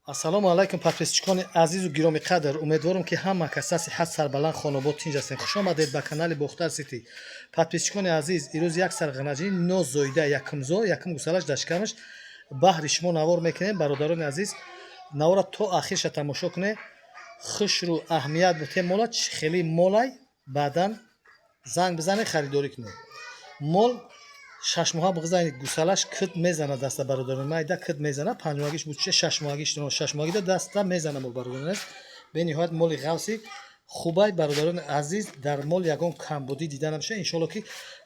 Ассалому алайкум, подписчикони азизу гиромиқадр. Умедворам, ки ҳама каса сиҳат, сарбаланд, хонобод, тинҷ ҳастем. Хуш омадед ба канали Бохтар Сити. Подписчикони азиз, ирӯз як сар ғанаҷини нозоида, якумзо, якум гусалаш дар шикамаш баҳри шумо навор мекунем. Бародарони азиз, навора то ахирша тамошо кунед, хушрӯ аҳамият бутем. Мола чӣ хели молай, баъдан занг бизанед, харидорӣ кунед. Мол 6 моҳа бигзани, гусалаш кит мезана даста, бародарон, майда кит мезана. 5 моҳагиш буд, 6 моҳагиш, 6 моҳагида даста мезана мол. Бародарон, бениҳоят моли ғавси хубай. Бародарони азиз, дар мол ягон камбудӣ дида намешавад. Иншоалло, ки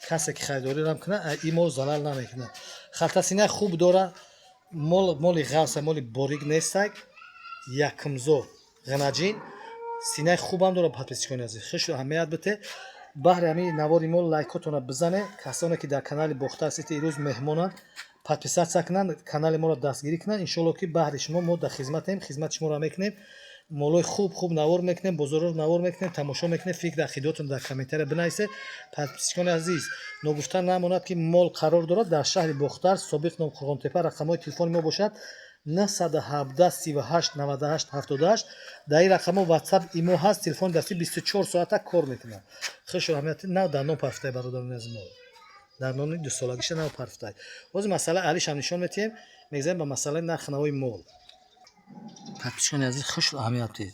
касе ки харидорирам кунад, ин мол залал намекунад. Халтасинаи хуб дора мол, моли ғавса, моли борик нестак. Якумзо ғанаҷин, синаи хубам дора. Подписчикони азиз, хешу аҳамият бите. Баҳри ҳамин навори мо лайкотона бизане. Касоне ки дар канали Бохтар Сити ирӯз меҳмонанд, подписаться кунанд, канали моро дастгирӣ кунанд. Иншоалло, ки баҳри шумо мо дар хизматем, хизмати шуморо мекунем, молои хуб хуб навор мекунем, бозорро навор мекунем, тамошо мекунем. Фикр ақидотон дар комментария бинависед. Подписчикони азиз, ногуфта намонад, ки мол қарор дорад дар шаҳри Бохтар, собиқ ном Қурғонтепа. Рақамҳои телефони мо бошад 917 38 98 78. Дар ин рақамҳо Ватсап, имо ҳаст, телефони дастӣ 24 соата кор мекунад. Хешу аҳамияти нав дар ном парфтай, бародарони азиз, мо дар нони 2 солагиша нав парфтай. Ҳозир масъалаи алишам нишон метиҳем, мегзарем ба масъалаи нархи навои мол. Подписчикони азиз, хушу аҳамияти,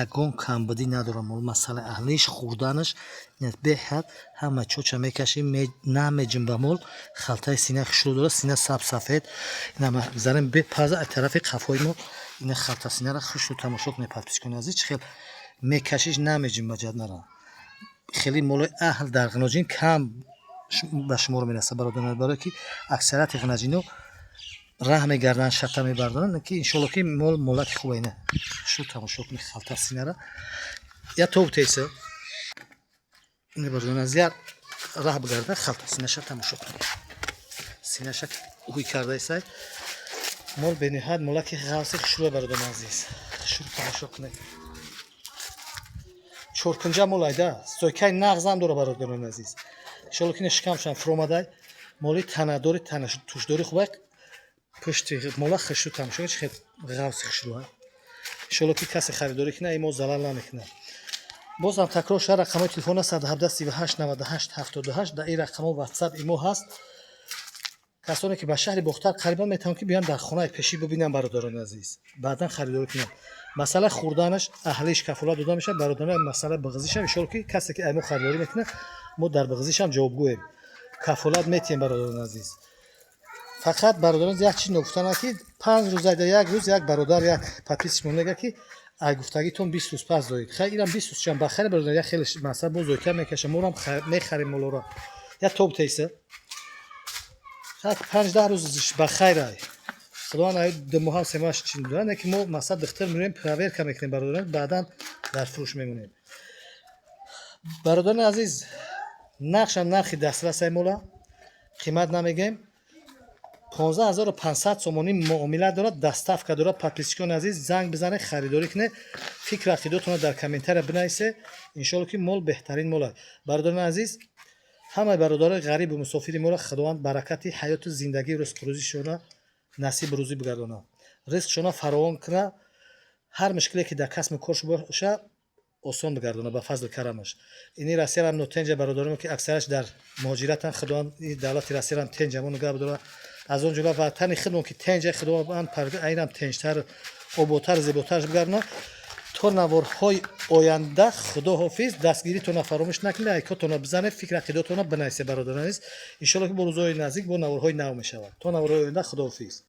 ягон камбудӣ надорам мол. Масъалаи аҳлиш, хӯрданаш беҳад, ҳама чоча мекашем, намеҷунба мол. Халтаи сина хушрӯ дорад, сина саб сафед. Занем бепаза аз тарафи қафои мо. Ина халта синара хушрӯ тамошо кунед, подписчикони азиз, чӣ хел мекашиш, намеҷунба, ҷад нара. Хеле молои аҳл дар ғиноҷин кам ба шумор мерасад, бародарон, барое ки аксарияти ғинаҷино раҳ мегарданд, шата мебардоранд, ки иншоалло, ки мол молаки хуба. Ина шу тамошо кунед халта синара, я тоб теса ина, бародарон, аз як раҳ бигарда, халта синаша тамошо кунед, синаша ҳуй кардаисай. Мол бениҳоят молаки ғавси хушрӯя. Бародарони азиз, хушрӯ тамошо кунед. Чоркунҷа мол айда, стойкаи нағзам дора. Бародарони азиз, иншоалло, ки шикамшам фуромадай. Моли танадори, тана тушдори хубай. Пушти мола хушрӯ тамошо кунед, чӣ хел ғавси хушрӯа. Иншоалло, ки касе харидорӣ кунад, ин мол залал намекунад. Бозам такрор шуда, рақамҳои телефон 117 38 98 78. Дар ин рақамҳо Ватсап, имо ҳаст. Касоне ки ба шаҳри Бохтар қарибан, метавонанд, ки биёянд, дар хонаи пешӣ бибинанд, бародарони азиз, баъдан харидорӣ кунанд. Масъалаи хӯрданаш, аҳлиш кафолат дода мешавад, бародарон. Масъалаи бағзишам, иншоалло, ки касе ки ай мо харидорӣ мекунад, мо дар бағзишам ҷавобгӯем, кафолат метиҳем, бародарони азиз. Фақат, бародарон, як чиз ногуфтанам, ки 5 рӯз айда як рӯз як бародар, як подписчик мо мегӯяд, ки ай гуфтагитон 20 рӯз пас доид. Хай, инам 20 рӯз чам бахайр, бародар, як хеле масъала боз зойтар мекаша. Морам мехарем молоро, я тоб теса, 5-10 рӯз бахайр ай. Худованд, ай 2 моҳа, 3 моҳаш чи дорад, не ки мо масъала духтар меоем, проверка мекунем, бародарон, баъдан дар фурӯш мемонем. Бародарони азиз, нархшам нархи дастрасай мола, қимат намегӯем, 15 500 сомонӣ муомила дорад, доставка дорад. Подписчикони азиз, занг бизанед, харидорӣ кунед, фикр ақидотонро дар комментария бинависед. Иншоалло, ки мол беҳтарин мол аст. Бародарони азиз, ҳамаи бародарои ғарибу мусофири моро Худованд баракати ҳаёту зиндагии ризқу рӯзишона насибу рӯзӣ бигардонад, ризқшона фаровон кунад, ҳар мушкиле ки дар касбу корш бошад, осон бигардонад ба фазли карамаш. Ини Россиярам нотенҷа, бародароне ки аксараш дар муҳоҷиратанд, Худованд давлати Россиярам тенҷамо нигаҳ бидорад. Аз он ҷумла ватани худмон, ки тенҷа, Худованд айнам тенҷтар, оботар, зеботарш бигардонад. То наворҳои оянда, худо ҳофиз. Дастгиритонро фаромӯш накунед, лайкотонро бизанед, фикр ақидотонро бинависед, бародарон азиз. Иншоалло, ки бо рӯзҳои наздик бо наворҳои нав мешавад. То наворҳои оянда, худо ҳофиз.